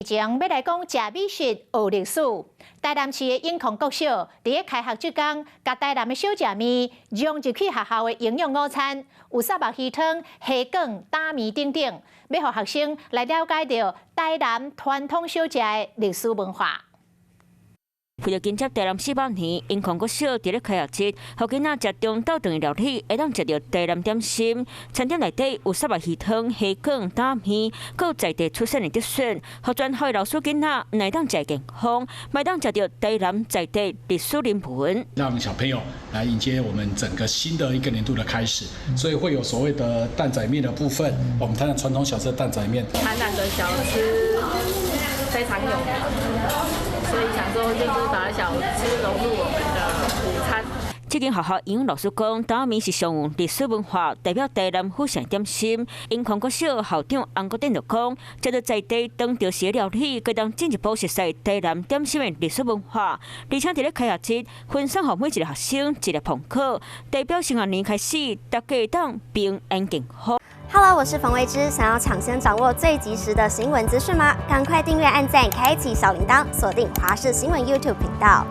前欲來講食美食學歷史，台南市的永康國小佇咧開學這工，共台南的小食麵融入去學校的營養午餐，有虱目魚湯、蝦卷、擔麵等等，欲予學生來了解著台南傳統小食的歷史文化。為著緊接台南400年，永康國小佇咧開學日，予囡仔食中晝頓的料理，會當食著台南點心。餐點內底有虱目魚湯、蝦卷、擔麵，閣有在地出產的竹筍，予全校的老師囡仔會當食健康，會當食著台南在地歷史人文。讓小朋友來迎接我們整個新的一個年度的開始，所以會有所謂的擔仔麵的部分，我們台南傳統小吃的擔仔麵。台南的小吃非常有名，所以想說就是把小吃融入我們的午餐。這間學校營養老師講，擔麵是上有歷史文化，代表台南府城點心。永康國小校長洪國典就講，食著在地當著時的料理，閣當進一步熟悉台南點心的歷史文化。而且佇咧開學日，分送予每一個學生一粒磅果，代表新學年開始，大家會當平安健康。 Hello，我是馮維之，想要搶先掌握最及時的新聞資訊嗎？趕快訂閱、按讚、開啟小鈴鐺，鎖定華視新聞 YouTube 頻道。